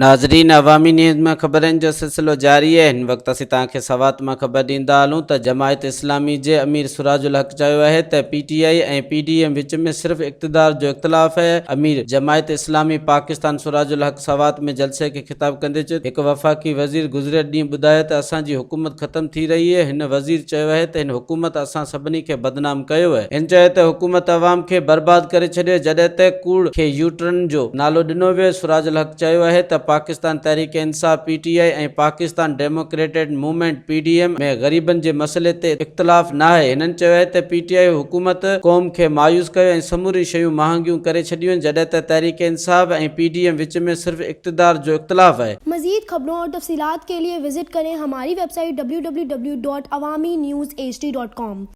ناظرين عوامي نيوز ۾ خبرن جو سلسلو جاري آهي هن وقت اسين توهان کي سوات مان خبر ڏيندا هلون ته جماعت اسلامي جي امير سراج الحق چيو آهي ته P T I ۽ P D M وچ ۾ صرف اقتدار جو اختلاف آهي امير جماعت اسلامي پاڪستان سراج الحق سوات ۾ جلسي کي خطاب ڪندي چيو ته هڪ وفاقي وزير گذريل ڏينهن ٻڌايو ته اسان جي حڪومت ختم ٿي رهي اهي، هن وزير چيو اهي ته هن حڪومت اسان سڀني کي بدنام ڪيو اهي. هن چيو ته حڪومت عوام کي برباد ڪري ڇڏيو جڏهن ته ڪوڙ کي يو ٽرن جو نالو ڏنو ويو. سراج الحق چيو اهي ته Pakistan Tehreek Insaf, P T I, ۽ Pakistan democratic movement, P D M, ۾ غريبن جي مسئلي تي اختلاف ناهي. هنن چيو اهي ته پي ٽي آء حڪومت قوم کي مايوس ڪيو ۽ سموريون شيون مهانگيون ڪري ڇڏيون جڏهن ته Tehreek Insaf ۽ P D M وچ ۾ صرف اقتدار جو اختلاف اهي. مزيد خبرون اور تفصيلات کے لئے وزٽ ڪرين ھماري website W W W dot Awami news H D dot com.